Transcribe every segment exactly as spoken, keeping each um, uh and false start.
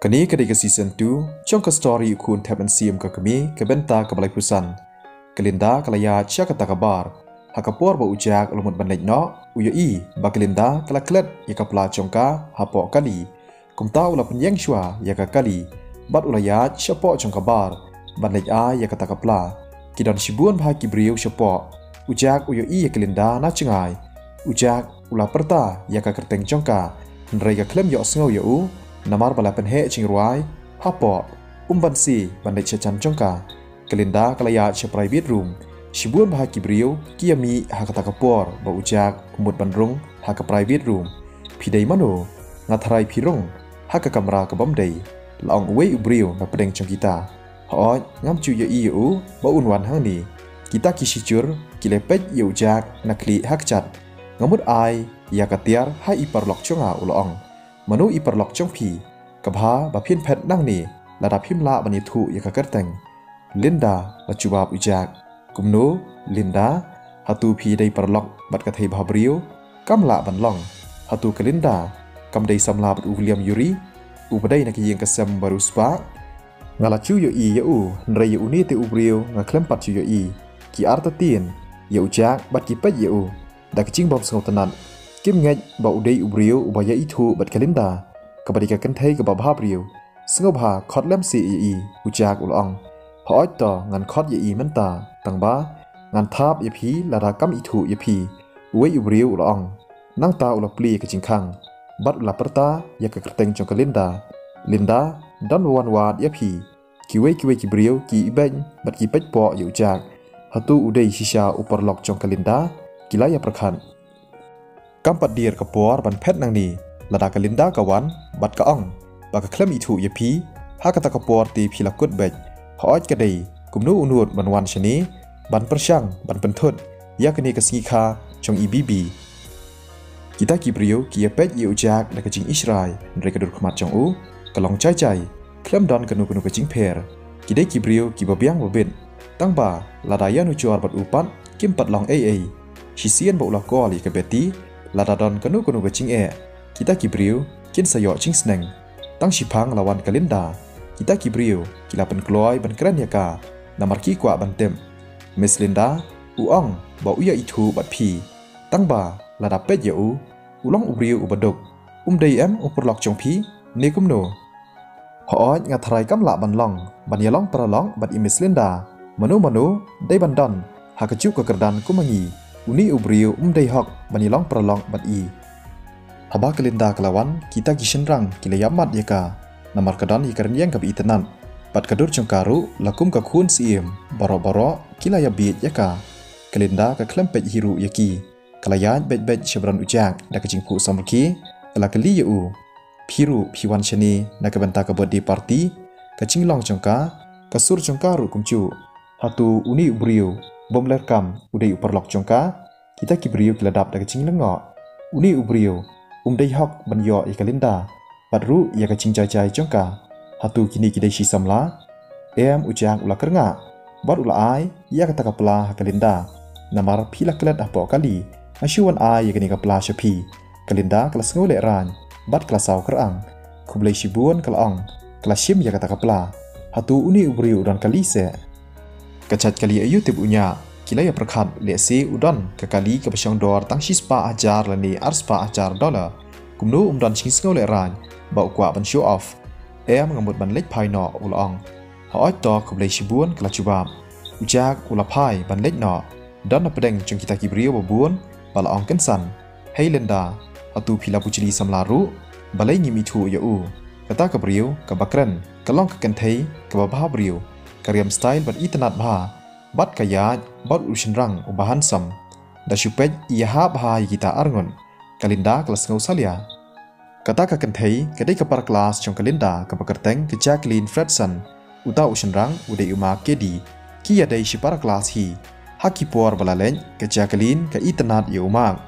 Kane ka dei ka season two jong ka story U Khun Thep Mynsiem Ka Kmie, ka bynta kaba laiphew san. Ka Linda ka la ïaid sha kata ka bar ha ka por ba u Jack u la mut ban leit noh. U ïohi ba ka Linda ka la klet ïa ka pla jong ka hapoh kali. Kumta u la pynïeng shuwa ïa ka kali bad u la ïaid shapoh jong ka bar ban leit ai ïa kata ka pla. Ki don shibun bha ki briew shapoh. U Jack u ïohi ïa ka Linda na jngai. U Jack u la pyrta ïa ka kyrteng jong ka, hynrei ka khlem ïohsngew ïa u namar ba la pynheh jingrwai hapoh. Um banse ban leit sha jan jong ka. Ka Linda ka la ïaid sha private room. Shibun bha ki briew ki ïa mih ha kata ka por ba u Jack u mut ban rung ha ka private room. Phi dei mano? Nga tharai phi rung ha ka kamra ka bym dei, la ong uwei u briew na pdeng jong kita. Hooid, ngam ju ïohi ïa u ba un wan hangne. Kita ki shijur ki la peit ïa u Jack na khlieh ha kjat. Nga mut ai ïa ka tiar ha i paralok jong nga, u la ong. Mano i paralok jong phi? Ka bha ba phin phet nangne lada phim lah ban ïathuh ïa ka kyrteng. Linda, la jubab u Jack. Kumno, Linda? Hato phi dei paralok bad ka thei bha briew? Kam lah ban long. Hato ka Linda kam dei samla bad u William Yuri, uba dei na ka ïing ka sem ba riewspah? Nga la ju ïohi ïa u, hynrei ïa une te u briew nga khlem pat ju ïohi. Ki artatien ïa u Jack bad ki peit ïa u da ka jingbym sngewtynnat. Kim ngeit ba u dei u briew uba ïaithuh bad ka Linda, kaba dei ka kynthei kaba bha briew. Sngewbha khot lem seh ïa i, u Jack u la ong. Hooid to, ngan khot ïa i mynta, tangba ngan thap ïa phi lada kam ithuh ïa phi, uwei u briew u la ong. Nangta u la plie ka jingkhang bad u la pyrta ïa ka kyrteng jong ka Linda. Linda, don ba wan wad ïa phi. Kiwei kiwei ki briew ki ibeiñ bad ki peit poh ïa u Jack. Hato u dei shisha u paralok jong ka Linda? Ki la ïa pyrkhat. Kam pat dier ka por ban phet nangne, lada ka Linda ka wan bad ka ong ba ka khlem ithuh ïa phi, ha kata ka por te phi la kut beit. Hooid ka dei, kumno u nud ban wan shane ban pyrshang ban pynthut ïa kane ka sngi kha jong i Bibi. Kita ki briew ki ïa peit ïa u Jack da ka jingishrai, hynrei ka dur khmat jong u ka long jai jai. Khlem don kano kano ka jingpher. Ki dei ki briew kiba biang ba bit. Tangba lada ïanujor bad u pat kim pat long ei ei. Shisien ba u la call ïa ka Betty, lada don kano kano ka jingeh, kita ki briew kin sa ïoh jingsneng. Tang shiphang la wan ka Linda, kita ki briew ki la pynkloi ban kren ïa ka, namar ki kwah ban tip. Miss Linda, u ong ba u ïaithuh bad phi. Tangba lada peit ïa u, u long u briew uba duk. Um dei em u paralok jong phi ne kumno? Hooid, nga tharai kam lah ban long ban ïalong paralok bad i Miss Linda. Mano mano dei ban don ha kajuh ka kyrdan kum ma ngi. Une u briew um dei hok ban ïalong paralok bad i. Haba ka Linda ka la wan, kita ki shynrang ki la ïamat ïa ka, namar ka don ïa ka rynïeng kaba itynnad bad ka dur jong ka ruh la kum ka khun siem. Baroh baroh ki la ïabieit ïa ka. Ka Linda ka khlem peit hi ruh ïa ki. Ka la ïaid beit beit sha bynta u Jack da ka jingphuh samrkhie. Ka la kylli ïa u, phi ruh phi wan shane na ka bynta ka birthday party? Ka jinglong jong ka, ka sur jong ka ruh kumjuh. Hato une u briew bym leh kam u dei u paralok jong ka? Kita ki briew ki la dap da ka jinglyngngoh. Une u briew um dei hok ban ïoh ïa ka Linda bad ruh ïa ka jingjai jai jong ka. Hato kine ki dei shi samla? Em, u Jack u la kyrngah bad u la ai ïa kata ka pla ha ka Linda. Namar phi la klet hapoh kali, nga shu wan ai ïa kane ka pla sha phi. Ka Linda ka la sngew lehraiñ bad ka la saw kyrang. Khublei shibun, ka la ong. Ka la shim ïa kata ka pla. Hato une u briew u don kali seh? Ka jait kali aïu tip u ñiah. Ki la ïa pyrkhat, lehse u don ka kali kaba shong dor tang shispah hajar lane arspah hajar dollar. Kumno um don jingsngew lehraiñ ba u kwah ban show off? Em, nga mut ban leit phai noh, u la ong. Hooid to, khublei shibun, ka la jubab. U Jack u la phai ban leit noh. Don na pdeng jong kita ki briew babun ba la ong kynsan. Hei Linda, hato phi la bujli samla ruh? Balei ngim ithuh ïa u? Kata ka briew kaba kren ka long ka kynthei kaba bha briew, ka riam style bad itynnad bha. Bad ka ïaid bad u shynrang uba handsome. Da shu peit i ïahap bha ïa kita arngut. Ka Linda ka la sngew salia. Kata ka kynthei ka dei ka para klas jong ka Linda kaba kyrteng ka Jacqueline Fredson. Uta u shynrang u dei u Mark Cady. Ki ïadei shi para klas hi. Ha ki por ba la leit, ka Jacqueline ka itynnad ïa u Mark.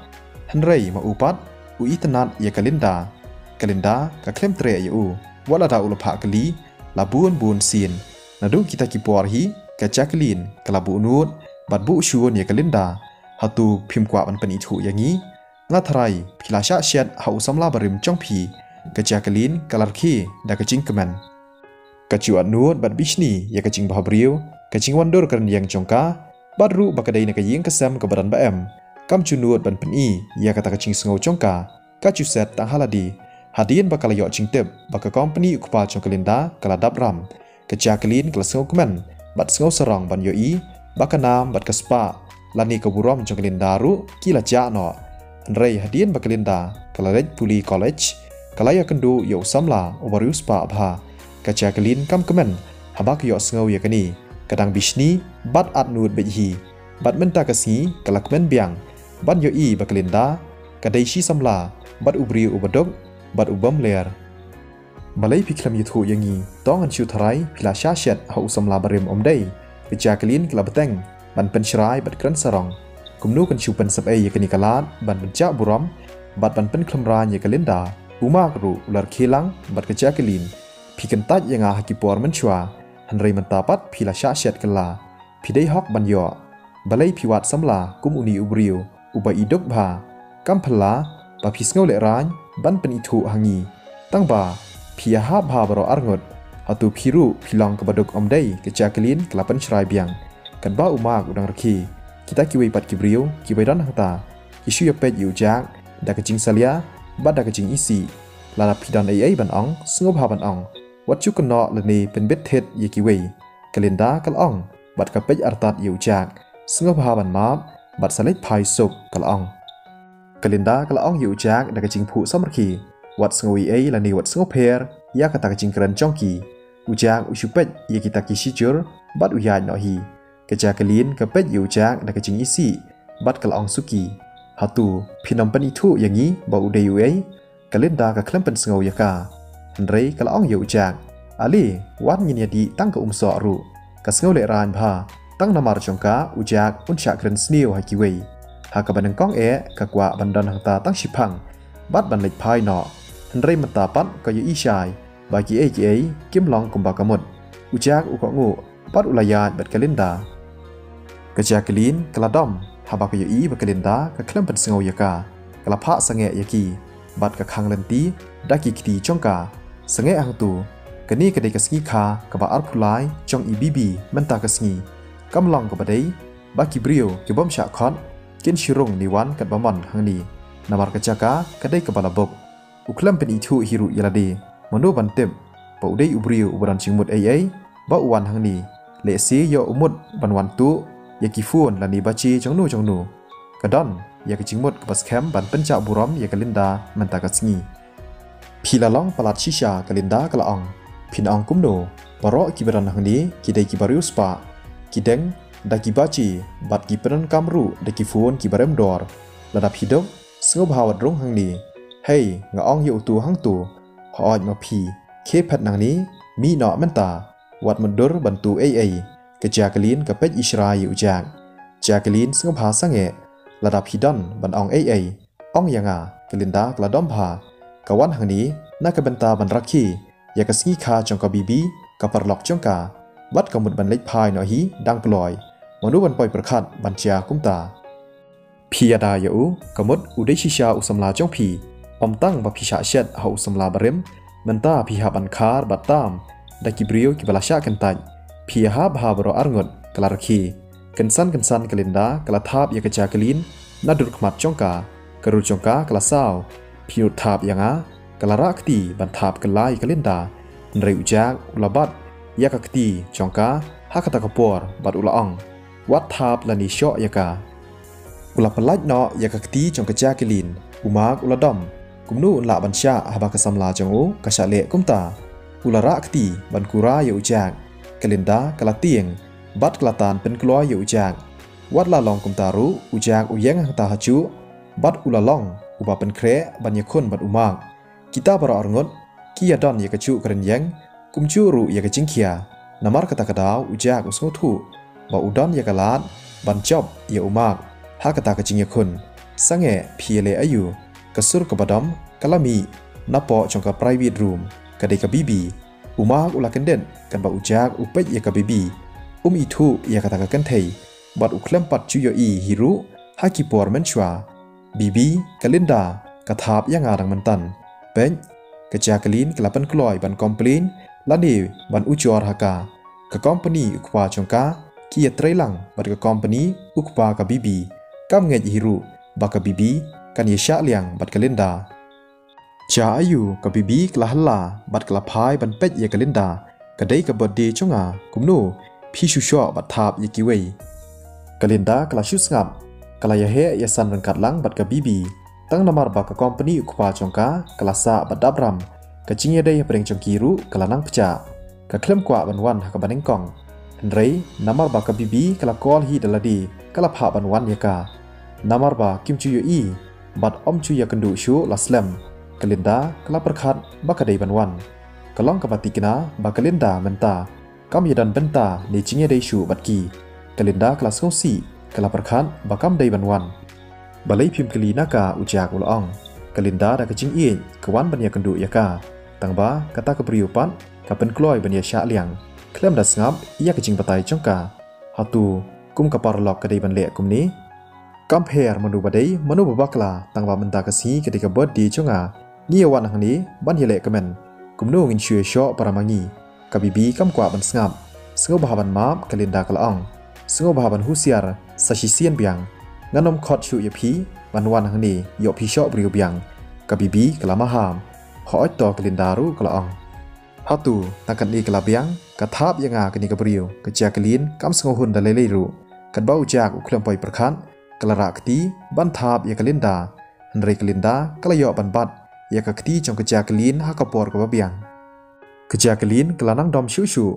Hynrei ma u pat u itynnad ïa ka Linda. Ka Linda ka khlem treh ïa u. Wat lada u la phah kylli la bun bun sien. Naduh kita ki por hi, ka Jacqueline ka la buh nud bad buh shun ïa ka Linda. Hato phim kwah ban pynithuh ïa ngi? Nga tharai phi la shah shet ha u samla barim jong phi. Ka Jacqueline ka la rkhie da ka jingkmen. Ka ju at nud bad bishni ïa ka jingbhabriew, ka jingwandur ka rynïeng jong ka, bad ruh ba ka dei na ka ïing ka sem kaba don ba em, kam ju nud ban pyni ïa kata ka jingsngew jong ka. Ka ju set tang ha lade. Hadien ba ka la ïoh jingtip ba ka kompani u kpa jong ka Linda ka la dap ram, ka Jacqueline ka la sngewkmen bad sngewsarong ban ïohi ba ka nam bad ka spah lane ka burom jong ka Linda ruh ki la jah noh. Hynrei hadien ba ka Linda ka la leit pule college, ka la ïakynduh ïa u samla uba riewspah bha. Ka Jacqueline kam kmen haba ka ïohsngew ïa kane, ka dang bishni bad at nud beit hi. Bad mynta ka sngi ka la kmen biang ban ïohi ba ka Linda ka dei shi samla bad u briew uba duk bad u bym ler. Balei phi khlem ïathuh ïa ngi? To ngan shu tharai phi la shah shet ha u samla barim, ym dei? Ka Jacqueline ka la bteng ban pynshrai bad kren sarong. Kumno kan shu pynsep ei ïa kane ka lad ban pynjah burom bad ban pynkhlem rain ïa ka Linda? U Mark ruh u la rkhie lang bad ka Jacqueline. Phi kyntait ïa nga ha ki por mynshuwa, hynrei mynta pat phi la shah shet kylla. Phi dei hok ban ïoh. Balei phi wad samla kum une u briew uba i duk bha? Kam phylla ba phi sngew lehraiñ ban pynithuh ha ngi? Tang ba phi ïahap bha baroh arngut. Hato phi ruh phi long kaba duk, ym dei? Ka Jacqueline ka la pynshrai biang. Katba u Mark u dang rkhie, kita kiwei pat ki briew kiba don hangta ki shu ïapeit ïa u Jack da ka jingsalia bad da ka jingisih. Lada phi don ei ei ban ong, sngewbha ban ong. Wat ju kynnoh lane pynbit thied ïa kiwei, ka Linda ka la ong bad ka peit artat ïa u Jack. Sngewbha ban map bad sa leit phai suk, ka la ong. Ka Linda ka la ong ïa u Jack da ka jingphuh samrkhie. Wat sngew ei ei lane wat sngewpher ïa kata ka jingkren jong ki. U Jack u shu peit ïa kita ki shijur bad u ïaid noh hi. Ka Jacqueline ka peit ïa u Jack da ka jingisih bad ka la ong suki. Hato phin ym pynithuh ïa ngi ba u dei uei? Ka Linda ka khlem pynsngew ïa ka, hynrei ka la ong ïa u Jack. Ale, wan ngin ïadih tang ka umsoh ruh. Ka sngew lehraiñ bha, tang namar jong ka u Jack un shah kren sniew ha kiwei. Ha kaba nyngkong eh ka kwah ban don hangta tang shiphang bad ban leit phai noh. Hynrei mynta pat ka ïohi shai ba kiei kiei kim long kumba ka mut. U Jack u kohnguh bad u la ïaid bad ka Linda. Ka Jacqueline ka la dom haba ka ïohi ba ka Linda ka khlem pynsngew ïa ka. Ka la phah sangeh ïa ki bad ka khang lynti da ki kti jong ka. Sangeh hangto, kane ka dei ka sngi kha kaba arphew lai jong i Bibi mynta ka sngi. Kam long kaba dei ba ki briew ki bym shah khot kin shu rung ne wan katba mon hangne, namar ka jaka ka dei kaba la book. U khlem pynithuh hi ruh ïa lade. Mano ban tip ba u dei u briew uba don jingmut ei ei ba u wan hangne? Lehse ïoh u mut ban wan tuh ïa ki phone lane baje jongno jongno. Ka don ïa ka jingmut kaba skhem ban pynjah burom ïa ka Linda mynta ka sngi. Phi la long palat shisha, ka Linda ka la ong. Phin ong kumno? Baroh kiba don hangne ki dei kiba riewspah. Ki deng da ki baje bad ki pyndonkam ruh da ki phone kiba rem dor. Lada phi duk, sngewbha wat rung hangne. Hei, nga ong ïa uto hangto. Hooid ma phi, khie phet nangne, mih noh mynta. Wat mutdur ban tuh ei ei. Ka Jacqueline ka peit ishara ïa u Jack. Jacqueline, sngewbha sangeh. Lada phi don ban ong ei ei, ong ïa nga. Ka Linda ka la dom bha. Ka wan hangne na ka bynta ban rakhe ïa ka sngi kha jong ka Bibi, ka paralok jong ka. Bad ka mut ban leit phai noh hi dang kloi. Mano ban poi pyrkhat ban jia kumta? Phi ïada ïa u, ka mut u dei shisha u samla jong phi. Ym tang ba phi shah shet ha u samla barim, mynta phi hap ban khar bad tam da ki briew kiba la shah kyntait. Phi ïahap ha baroh arngut, ka la rkhie. Kynsan kynsan ka Linda ka la thap ïa ka Jacqueline na dur khmat jong ka. Ka rud jong ka ka la saw. Phi nud thap ïa nga? Ka la rah kti ban thap kylla ïa ka Linda. Hynrei u Jack u la bat ïa ka kti jong ka ha kata ka por bad u la ong, wat thap lane shoh ïa ka. U la pyllait noh ïa ka kti jong ka Jacqueline. U Mark u la dom. Kumno un lah ban shah haba ka samla jong u ka shah leh kumta? U la rah kti ban kura ïa u Jack. Ka Linda ka la tieng bad ka la tan pynkloi ïa u Jack. Wat la long kumta ruh, u Jack u ïeng hangta hajuh bad u la long uba pynkhreh ban ïakhun bad u Mark. Kita baroh arngut ki ïadon ïa kajuh ka rynïeng, kumjuh ruh ïa ka jingkhia. Namar kata ka daw u Jack u sngewthuh ba u don ïa ka lad ban jop ïa u Mark ha kata ka jingïakhun. Sangeh phi ïaleh aïu? Ka sur kaba dom ka la mih napoh jong ka private room, ka dei ka Bibi. U Mark u la kyndit katba u Jack u peit ïa ka Bibi. Um ithuh ïa kata ka kynthei bad u khlem pat ju ïohi hi ruh ha ki por mynshuwa. Bibi, ka Linda ka thap ïa nga dang mynta. Peit, Ka Jacqueline ka la pynkloi ban complain lane ban ujor ha ka. Ka company u kpa jong ka ki ïatrei lang bad ka company u kpa ka Bibi. Kam ngeit hi ruh ba ka Bibi kan ïashah liang bad ka Linda. Sha aïu ka Bibi ka la halla bad ka la phai ban peit ïa ka Linda. Ka dei ka birthday jong nga, kumno phi shu shoh bad thap ïa kiwei? Ka Linda ka la shu sngap, ka la ïaheh ïasan ryngkat lang bad ka Bibi. Tang namar ba ka company u kpa jong ka ka la sah bad dap ram, ka jingïadei hapdeng jong ki ruh ka la nang pjah. Ka khlem kwah ban wan ha kaba nyngkong. Hynrei namar ba ka Bibi ka la call hi da lade, ka la phah ban wan ïa ka. Namar ba kim ju ïohi bad ym ju ïakynduh shuh la slem, ka Linda ka la pyrkhat ba ka dei ban wan. Ka long kaba tikna ba ka Linda mynta kam ïadon bynta ne jingïadei shuh bad ki. Ka Linda ka la sngewsih, ka la pyrkhat ba kam dei ban wan. Balei phim kylli na ka, u Jack u la ong. Ka Linda da ka jingïeit ka wan ban ïakynduh ïa ka. Tangba kata ka briew pat ka pynkloi ban ïashah liang, khlem da sngap ïa ka jingbatai jong ka. Hato kum ka paralok ka dei ban leh kumne? Kam pher mano ba dei mano ba bakla, tangba mynta ka sngi ka dei ka birthday jong nga. Ngi ïa wan hangne ban ïaleh kmen. Kumno ngin shu ïashoh para ma ngi? Ka Bibi kam kwah ban sngap. Sngewbha ban map, ka Linda ka la ong. Sngewbha ban husiar sa shisien biang. Ngan ym khot shuh ïa phi ban wan hangne ïoh phi shoh briew biang. Ka Bibi ka la maham. Hooid to, ka Linda ruh ka la ong. Hato tang katne ka la biang, ka thap ïa nga kane ka briew? Ka Jacqueline kam sngewhun da lei lei ruh. Katba u Jack u khlem poi pyrkhat, ka la rah kti ban thap ïa ka Linda. Hynrei ka Linda ka la ïoh ban bat ïa ka kti jong ka Jacqueline ha ka por kaba biang. Ka Jacqueline ka la nang dom shuh shuh.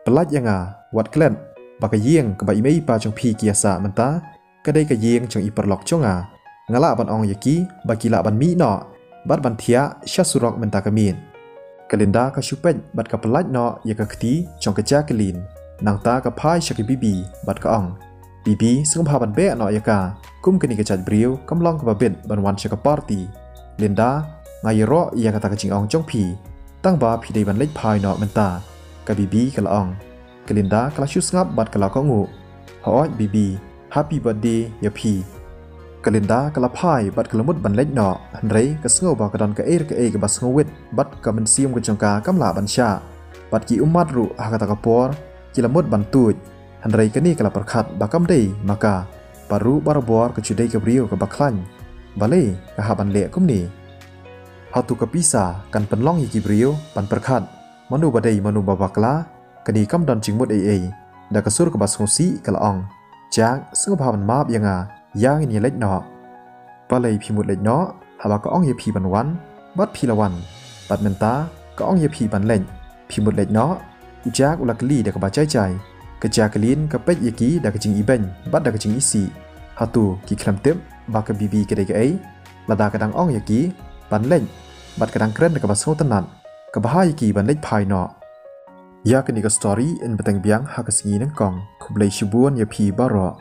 Pyllait ïa nga, wat klet ba ka ïing kaba i mei i pa jong phi ki ïasah mynta ka dei ka ïing jong i paralok jong nga. Nga lah ban ong ïa ki ba ki lah ban mih noh bad ban thiah sha surok mynta ka miet. Ka Linda ka shu peit bad ka pyllait noh ïa ka kti jong ka Jacqueline. Nangta ka phai sha ka Bibi bad ka ong, Bibi, sngewbha ban beh noh ïa ka. Kum kane ka jait briew kam long kaba bit ban wan sha ka party. Linda, nga ïaroh ïa kata ka jingong jong phi. Tangba phi dei ban leit phai noh mynta, ka Bibi ka la ong. Ka Linda ka la shu sngap bad ka la kohnguh. Hooid Bibi, happy birthday ïa phi. Ka Linda ka la phai bad ka la mut ban leit noh, hynrei ka sngew ba ka don kaei re kaei kaba sngewwit bad ka mynsiem ka jong ka kam lah ban shah. Bad ki ummat ruh ha kata ka por ki la mut ban tuid. Hynrei kane ka la pyrkhat ba kam dei ma ka. Bad ruh barabor ka ju dei ka briew kaba khlaiñ. Balei ka hap ban leh kumne? Hato ka pisa kan pynlong ïa ki briew ban pyrkhat mano ba dei mano ba bakla? Kane kam don jingmut ei ei. Da ka sur kaba sngewsih ka la ong, Jack, sngewbha ban map ïa nga, ïa ngin ïa leit noh. Balei phi mut leit noh haba ka ong ïa phi ban wan bad phi la wan? Bad mynta ka ong ïa phi ban leit, phi mut leit noh? U Jack u la kylli da kaba jai jai. Ka Jacqueline ka peit ïa ki da ka jingibeiñ bad da ka jingisih. Hato ki khlem tip ba ka Bibi ka dei kaei? Lada ka dang ong ïa ki ban leit bad ka dang kren da kaba sngewtynnat, ka bha ïa ki ban leit phai noh. Ïa kane ka story yn bteng biang ha ka sngi nyngkong. Khublei shibun ïa phi baroh.